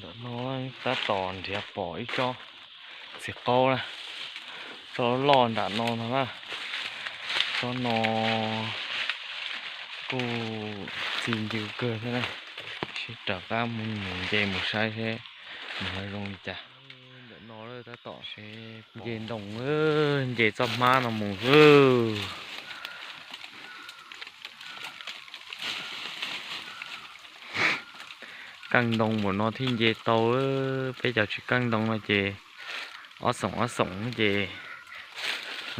Ntawm no tab tom nrhiav pom ib tsob txiv qaub na, tsob loj nram no no na. Tsob no kuj txi ncw kawg thiab na. Sib rov qab mus mus nce mus saib seb nws ho zoo li cas. Ntawm no tab tom nce ntoo, nce txoj hmab no mus xwb. Keej ntoo npaum no thiaj nce tau, peb cov tsis keej ntoo no ces ob xoom ob xoom ces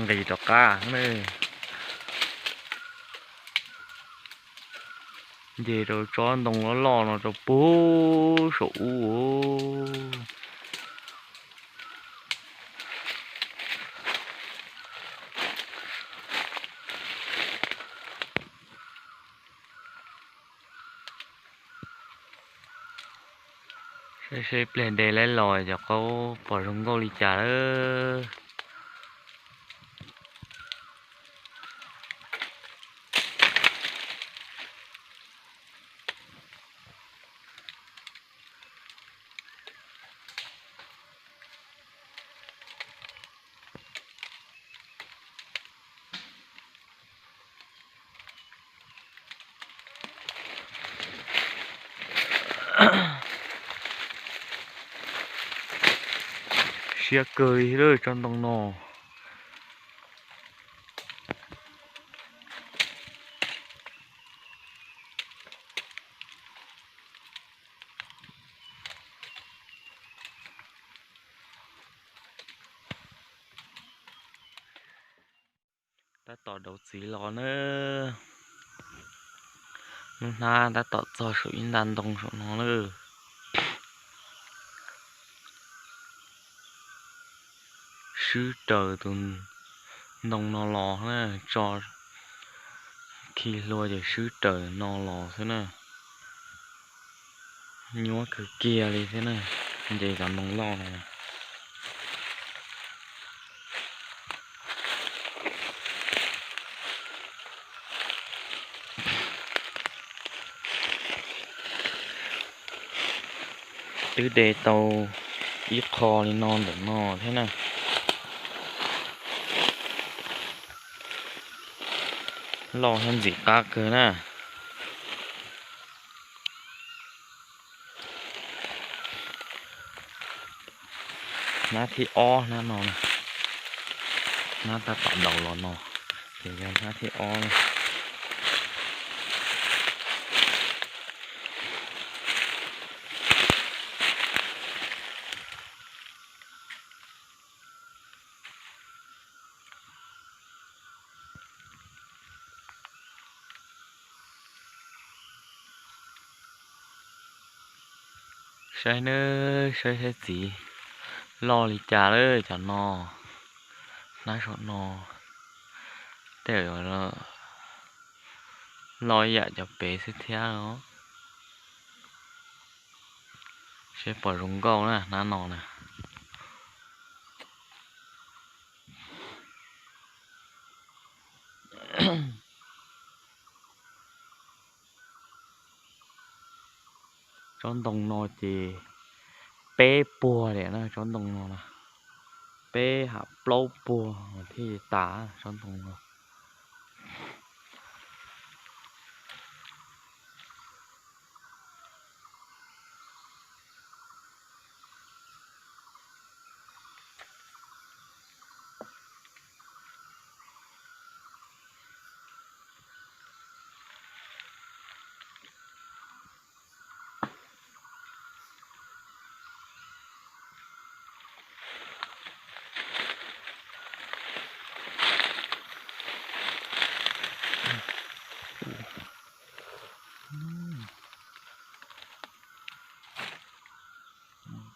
nqis rov qab na. Nce rau tsob ntoo loj loj no rau puag saum ub. Saib seb pliag de laib los cov qaub pom zoo nkauj li cas lawm. Siab kawg li lawm tsob ntoo no. Tab tom dauv txiv los na. Lub hnab tab tom txog saum ib nta ntoo saum no lawm. Swb raws tus ntoo no los na, tso khi hlua ces swb raws no los xwb na. Nyuaj kawg kiag li thiab na, nce cov ntoo loj no. Twb de tau ib qho li no ntawm no thiab na. Loj thiab ntxim qab kawg na. Hnab thib ob hnab no na. Hnab tab tom daus los no, ces yog hnab thib ob na. Saib nawb, saib saib txiv loj li cas lawm cov no. Hnab saum no tej zaum loj ib yam cov pem xwb thiab os. Seb pom zoo nkauj na hnab no na. Tsob ntoo no ces peb puag li na, tsob ntoo no na, peb ham plaub puag thiaj tas tsob ntoo no.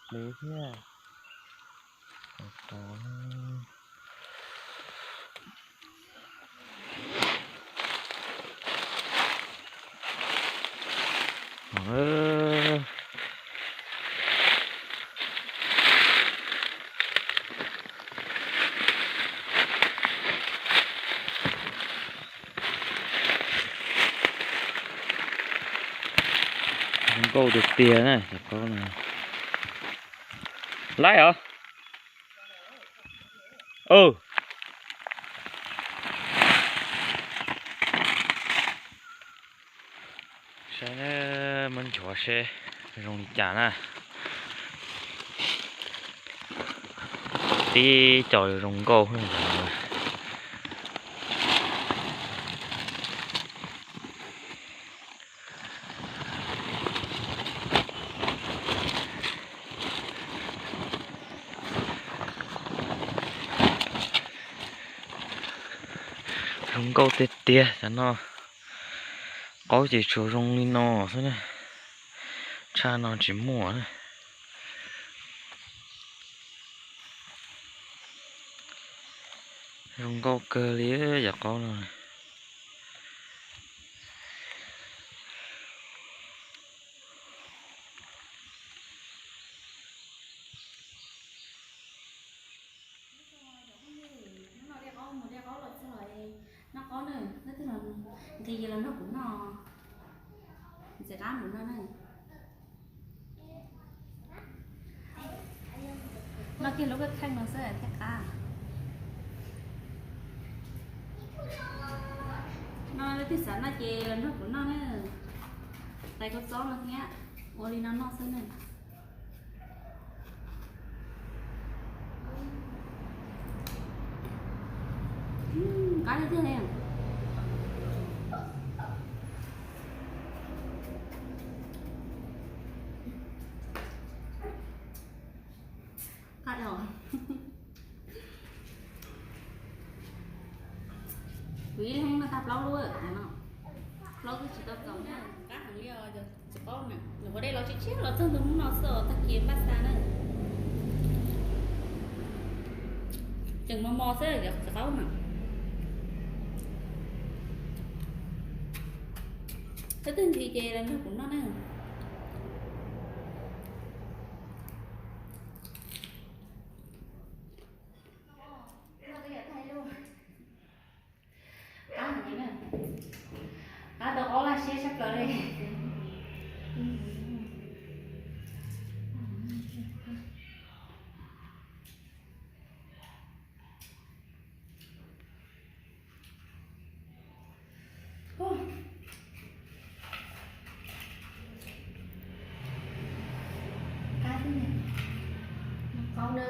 Plev thiab. Nkauj tiag tiag na, cov qaub no. Laib os. Saib, muab nchuav seb zoo li cas na. Tib co zoo nkauj. Zoo nkauj tiag tiag cov no. Qaub ces tsuas zoo li no xwb na. Tshaj no tsis muaj na. Zoo nkauj kawg li cov qaub no. Noj qaub na, leej twg nqhis los nrog kuv noj, ntxim qab mus no na. Noj kiag lub kheej no xwb thiaj qab. No leej twg xav noj ces los nrog kuv noj na. Hlais kua txob no thiab, ua li no noj xwb na. Qab tiag tiag li. Qab os. Kuv ib leeg noj tag plaub lub no. Plaub lub tsis tau txaus na. Qab heev li os. Txiv qaub na, nws ua dej los tshiab tshiab los txog ntua hnub no xwb os, tag kis npaj xa na. Tseem mos mos xwb cov txiv qaub na. Leej twg nqhis ces los nrog kuv noj na. Qab heev na. Qab tau qaub laj siab tshaj plaws li. Qab na.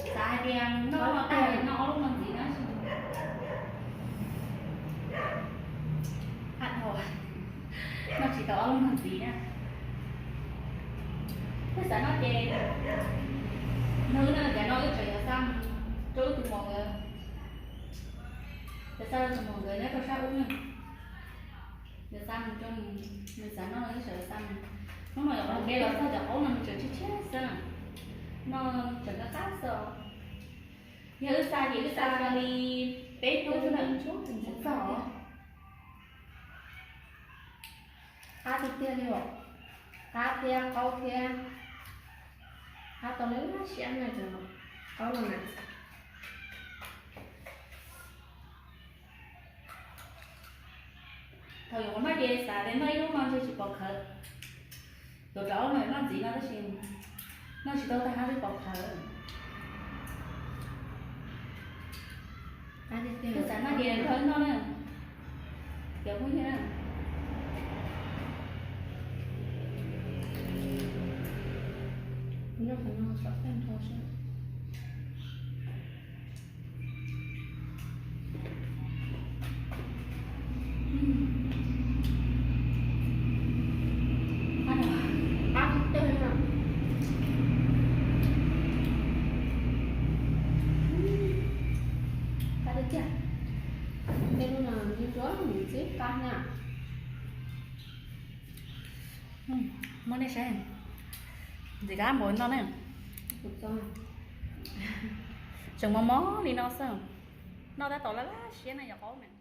Xav hais tias noj tag noj ob lub no ntxiv na. Qab dhau, noj tsis tau ob lub no ntxiv na. Twb xav noj ces, no wb no cov no wb tseem yuav xa mus rau wb tus muam nkawd, yuav xa rau tus muam nkawd nyob rau sab ub na. Yuav xa mus rau nws, nws xav noj wb tseem yuav xa mus. Hnub no yuav ua ke los txog cov qaub no nws tseem tshiab tshiab xwb na. No tseem qab qab xwb os. Yog wb xa ces wb xa li peb hnub xwb na mus txog. Qab tiag tiag li os. Qab thiab qaub thiab. Qab tau laj siab na cov qaub no na. Thaum yuav noj ces xav tias noj ib lub no ntshe tsis pom khawv. Yuav rau ob lub no noj ntxiv no tab sis noj tsis tau tag hab twb pom khawv. Twb xav noj ces nrog wb noj na, cov phooj ywg na. Qab tiag tiag. Tej lub no ntsuab ntsuab ntxim qab na. Muab nej saib, ntxim qab npaum no ne. Tseem mos mos li no xwb. Noj tab tom laj laj siab na yom qaub na.